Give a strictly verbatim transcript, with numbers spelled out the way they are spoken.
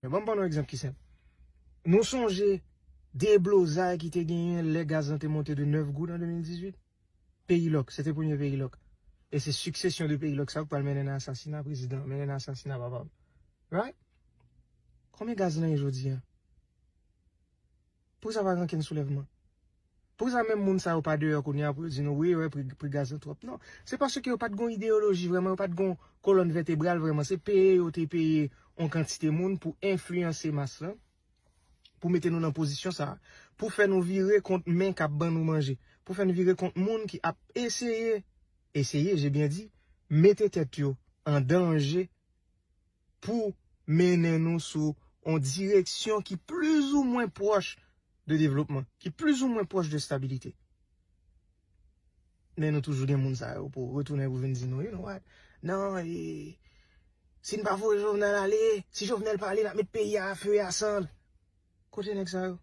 Men ban m ban nou egzanp ki senp. Nou sonje deblozay ki te genyen lè gaz lan te monte de nèf goud an de mil dizuit? Peyilòk, se te premye Peyilòk. E se siksesyon de Peyilòk sa yo k pral mennen nan asasina prezidan, mennen nan asasina papa m. Right? Konbyen gaz lan ye jodi a? Poukisa pa gen okenn soulèvman? Poukisa menm moun sa yo pa deyò kounye a pou yo di nou, wi, wè, pri, pri gaz lan twòp? Non, se paske yo pa t gon ideyoloji vrèman, yo pa t gon kolòn vètebral vrèman. Se peye yo te peye yon kantite moun pou enfliyanse mas lan, pou mete nou nan pozisyon sa a, pou fè nou vire kont men k ap ban nou manje, pou fè nou vire kont moun ki ap eseye, eseye, je byen di, mete tèt yo an danje pou mennen nou sou yon direksyon ki plizoumwen pwòch de devlopman, ki plizoumwen pwòch de stabilite. Men nou toujou gen moun sa yo pou retounen pou vin di nou, you know what? Non, e, si n pa voye Jovenel ale, si Jovenel pa ale, n ap met peyi a a fe e a san. Kote nèg sa yo?